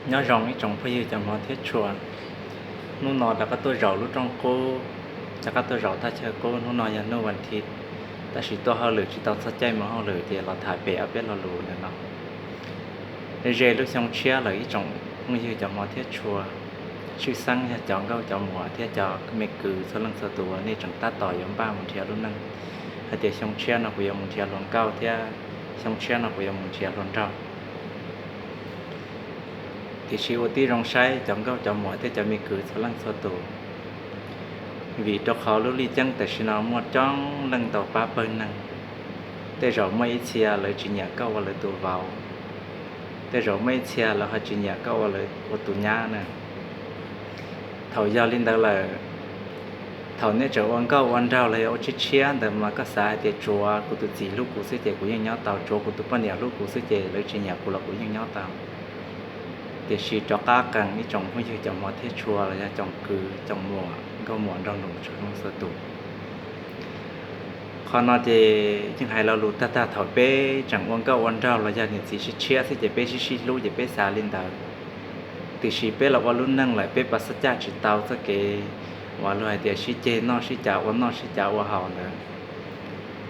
Nyob zoo ib tsoom phooj ywg cov hmov thiab tshua. Hnub no rov qab tuaj zaum lub rooj qub, rov qab tuaj zaum thaj chaw qub. Hnub no yog hnub vas thiv, tab sis tuaj hauj lwm tsis tau txog caij mus hauj lwm ces los tham pem ob peb lo lus ntawm no. Ze lub xyoo tshiab lawm ib tsoom phooj ywg cov hmov thiab tshua, tshwj xeeb yog cov nkauj cov muam thiab cov me kwv txhua leej txhua tus uas nej tseem tab tom yuav npaj mus nrhiav lub neej, hais tias xyoo tshiab no kuv yuav mus nrhiav hluas nkauj thiab xyoo tshiab no kuv yuav mus nrhiav hluas nraug. Tiam sis ua tib zoo saib cov nkauj cov muam thiab cov me kwv txhua leej txhua tus, vim rau qhov lub lij ceeb tam sim no muaj coob leej tau pab pawg neeg. Tej zaum muaj ib txhia lawv tsis nyiam koj ua lawv tus vauv, tej zaum muaj ib txhia lawv ho tsis nyiam koj ua lawv ua tus nyab na. Thaum yog li ntawd lawm, thaum nej tseem ua nkauj ua nraug los yog ua tshiab tshiab ntawd mas koj xav hais tias tsuav kuv tus txiv hlub kuv xwb ces kuv yeej nyob tau, tsuav kuv tus poj niam hlub kuv xwb ces lawv tsis nyiam kuv los kuv yeej nyob tau. Tiam sis rov qab qees ib tsoom phooj ywg cov hmov thiab tshua los yog cov kwv cov muam nkauj muam nraug nus txhua leej txhua tus, qhov no ces yeej hais lo lus tag tag thaum peb tseem ua nkauj ua nraug los yog niam txiv sib tshiab xwb ces peb sib sib hlub ces peb xav li ntawd. Tiam sis peb los ua lub neej lawm peb pab xav caj tsis tau txoj kev uas luag hais tias sib ceg noj sib cav ua noj sib cav ua haus ntawd.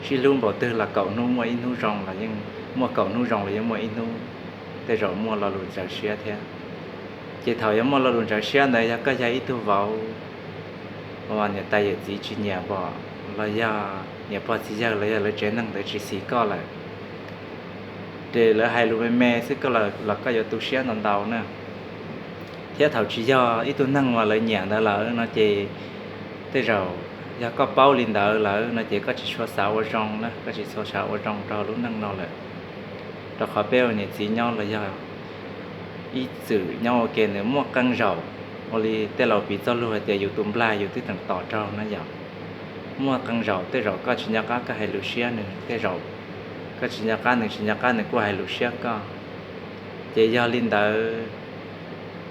Sib hlub npaum twg los kaum hnub muaj ib hnub zoo los yeej, muaj kaum hnub zoo los yeej muaj ib hnub tej zaum muaj lo lus ntxeev siab thiab. Ces thaum yuav muaj lo lus ntxeev siab ntawd yog koj yog ib tug vauv uas niam tais yawm txiv tsis nyiam pom los yog niam pog txiv yawg los yog lawv tsev neeg ntawd tsis xis koj lawm, ces lawv hais lus me me xwb koj los koj yuav tu siab ntau ntau na. Thiab thaum tsis yog ib tug neeg uas lawv nyiam ntawd lawm no ces tej zaum yog koj paub li ntawd lawm no ces koj tsis tshua xav ua zoo na, koj tsis tshua xav ua zoo rau lub neej no lawm. Rau qhov peb ua niam txiv nyob los yog ib txwm nyob ua ke nws muaj qee zaum, ua li tej laus piv txoj lus hais tias yus tus nplag yus twb teem tom raug na yom. Muaj qee zaum tej zaum koj tsis nco qab koj hais lus siab nws, tej zaum koj tsis nco qab nws, tsis nco qab nws kuj hais lus siab koj. Ces yog li ntawd,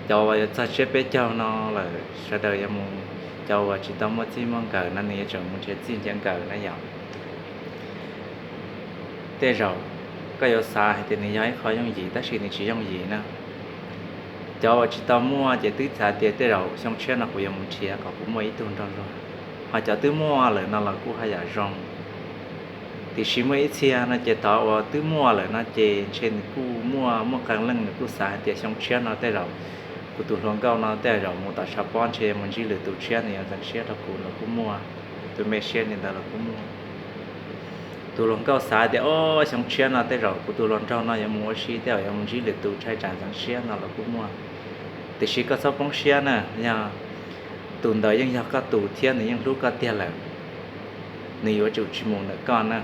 cov uas yuav txog tsiab peb caug no lawm sawv daws yuav mus, cov uas tsis tau muaj txij muaj nkawm no nws yuav tsum mus nrhiav txij nrhiav nkawm na yom. Tej zaum koj yuav xav hais tias nws yog ib qho yooj yim tab sis nws tsis yooj yim na. Cov uas tsis tau muaj ces twb xav tias tej zaum xyoo tshiab no kuv yuav mus nrhiav kom kuv muaj ib tug nrog luag, ho cov twb muaj lawm no los kuj haj yam zoo. Tiam sis muaj ib txhia no ces thov uas twb muaj lawm no ces ntshe nws kuj muaj, muaj qee leej nws kuj xav hais tias xyoo tshiab no tej zaum kuv tus hluas nkauj no tej zaum mus tom tshav pob ntshe mus ntsib lwm tus tshiab nws yuav ntxeev siab rau kuv los kuj muaj, tus me siab li ntawd los kuj muaj. Tus hluas nkauj xav tias o, xyoo tshiab no tej zaum kuv tus hluas nraug no yuav mus ua si tej zaum yuav mus ntsib lwm tus ntshai tsam ntxeev siab no los kuj muaj. Tiam sis koj txhob poob siab na, yog tus ntawd yeej yog koj tus thiab nws yeej hlub koj tiag lawm, nws yuav tsum tsis mus ntawm koj na.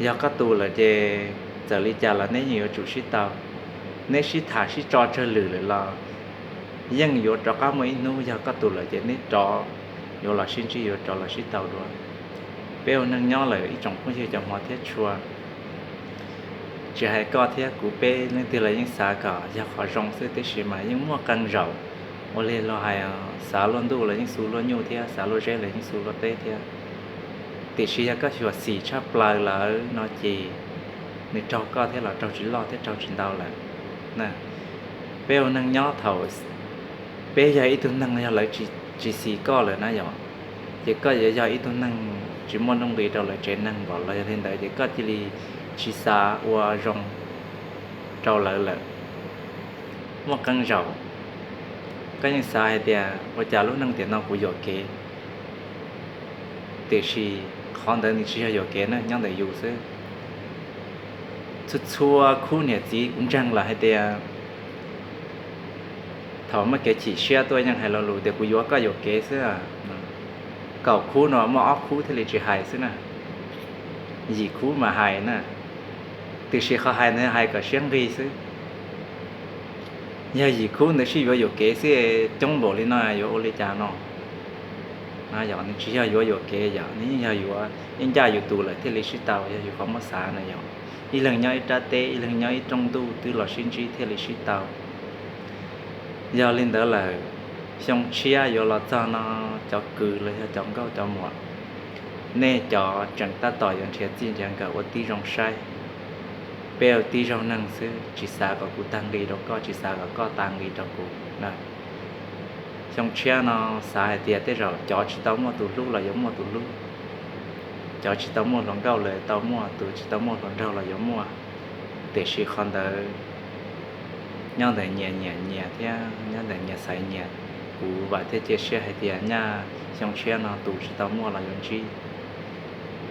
Yog koj tus lawm ces txawm li cas los neb yeej yuav tsum sib tau. Neb sib tham sib tso tsawg lwm lawm los yeej yuav rov qab muaj ib hnub yog koj tus lawm ces neb rov yuav los sib ntsib, yuav rov los sib tau dua. Peb ua neej nyob lawm ib tsoom phooj ywg cov hmov thiab tshua, tsis hais koj thiab kuv peb leej twg los yeej xav kom yog qhov zoo xwb tiam sis mas yeej muaj qee zaum ua li luag hais, xav luaj ntuj los yeej xu luaj nyuj thiab xav luaj zeb los yeej xu luaj teb thiab. Tiam sis yog koj xyuam xim tshaj plaws lawm no ces nws raug koj thiab los raug tsis loj thiab raug tsis ntau lawm. Peb ua neej nyob thaum peb yog ib tug neeg yog lawv tsis xis koj lawm na yom, ces koj yuav yog ib tug neeg tsis muaj nuj nqis rau lawv tsev neeg nkaus los yog li ntawd ces koj cia li tsis xav ua zoo rau lawv lawm. Muaj qee zaum koj yeej xav hais tias ua cas lub neej tiam no kuv yuam kev, tiam sis qhov ntawd nws tsis yog yuam kev na, nyob ntawm yus xwb. Txhua txhua khub niam txiv kuv ntseeg lawm hais tias thaum muaj kev chim siab tuaj yeej hais lo lus tias kuv yuav koj yuam kev xwb. Kaum khub no muaj ob khub thiaj li tsis hais xwb na, yim khub mas hais na. Tiam sis qhov hais ntawd hais kom siab nqig xwb. Yog yim khub ntawd sib yuav yuam kev xwb, coob npaum li no yuav ua li cas no? Yog nws tsis yog yuav yuam kev, yog nws yeej yog yuav ib ncaj yus tus lawm thiaj li sib tau, yog yus qhov muab xav na yom. Ib leeg nyob ib rab teb, ib leeg nyob ib rooj ntuj twb los sib ntsib thiaj li sib tau. Yog li ntawd lawm, xyoo tshiab yuav los txog no, cov kwv los yog cov nkauj cov muam, nej cov tseem tab tom yuav nrhiav txij nrhiav nkawm ua tib zoo saib. Peb ua tib zaug neeg xwb, tsis xav kom kuv tag nqi rau koj, tsis xav kom koj tag nqi rau kuv na. Xyoo tshiab no xav hais tias tej zaum cov tsis tau muaj tus hlub los yuav muaj tus hlub, cov tsis tau muaj hluas nkauj los tau muaj, tus tsis tau muaj hluas nraug los yuav muaj. Tiam sis qhov ntawd nyob ntawm nyias nyiam nyias thiab nyob ntawm nyias xaiv nyias. Kuv vam thiab cia siab hais tias nyaj xyoo tshiab no tus tsis tau muaj los yuav ntsib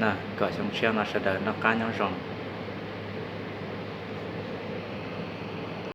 na. Kom xyoo tshiab no sawv daws noj qab nyob zoo.